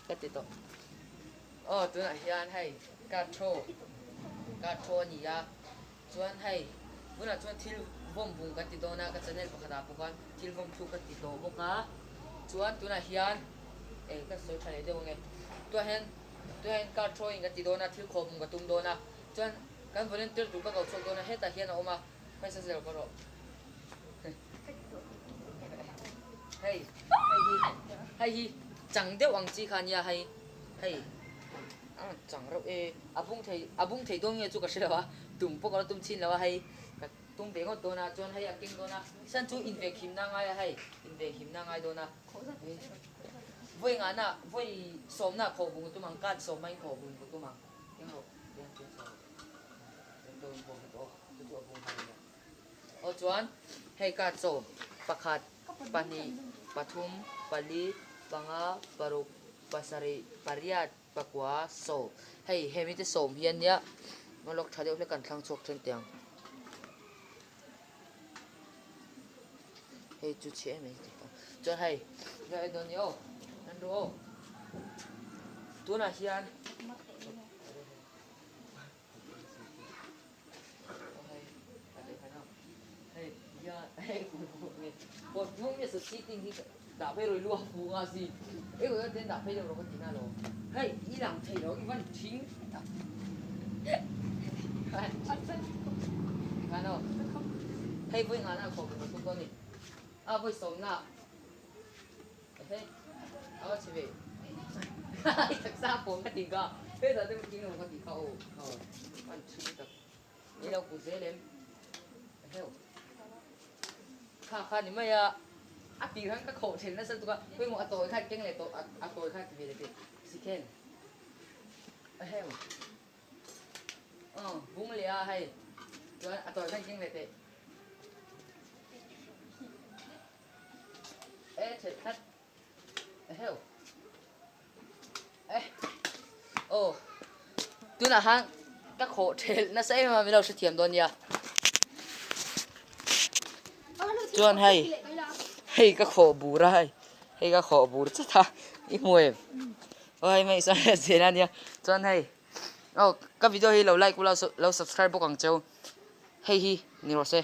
Ka ti tawh. Aw tunah hian hei card throw card throw a ni a chuan hei tunah chuan thil vawm bung kan ti dawn a ka channel pakhatah pawh khan thil vawm thu ka ti tawh bawk a chuan tunah hian eh ka sawi tha leh deuh ange tunah hian tunah hian card throwing kan ti dawn a thil khawh bung ka tum dawn a chuan kan volunteer tur ka ko chhuak dawn a hetah hian a awm a hmasa zel ka rawh. Hei hei hi hei hi chang deuh ang chi kha ania hei hei a chang reuh e a bung thei a bung thei dawn nge chu ka hre lo a tum pawh ka la tum chhin lo a hei ka tum ve ngawt dawn a chuan hei a keng dawn a san chu invek himna a ngai a hei invek himna a ngai dawn a vawi ngahna vawi sawmna khawh bung tum ang card sawm hmain khawh bung tum ang keng rawh keng keng rawh chu chu a bung nghal a nia. Aw chuan hei card sawm, pakhat, pahnih, pathum, pali, panga, paruk, pasarih, pariat, pakua, sawm. Hei hemi te sawm hi ania lawk tha deuh hlek kan thlang chhuak then teh ang. Hei chu chhe em em chuan hei hei dawn ni aw an ru aw tunah hian Ni lo put zel em? Heuh. Kha kha ni mai a, a tir han ka khawh then nasa lutuk a, pawimawh a tawi kha keng leh tawh a tawi kha ti ve leh teh sikhen. Heuh. Aw bung leh a hei chuan a tawi khan keng leh teh. E thet khat. Heuh. Eh. Aw. Tunah khan ka khawh thelh nasa em a min lo hrethiam dawn nia. Chuan hei hei ka khawh bur a hei hei ka khawh bur chat a i hmu em? Aw hei mai sawn zel a nia. Chuan hei aw ka video hi lo like ula lo subscribe bawk ang cheu. Hei hi ni rawh se.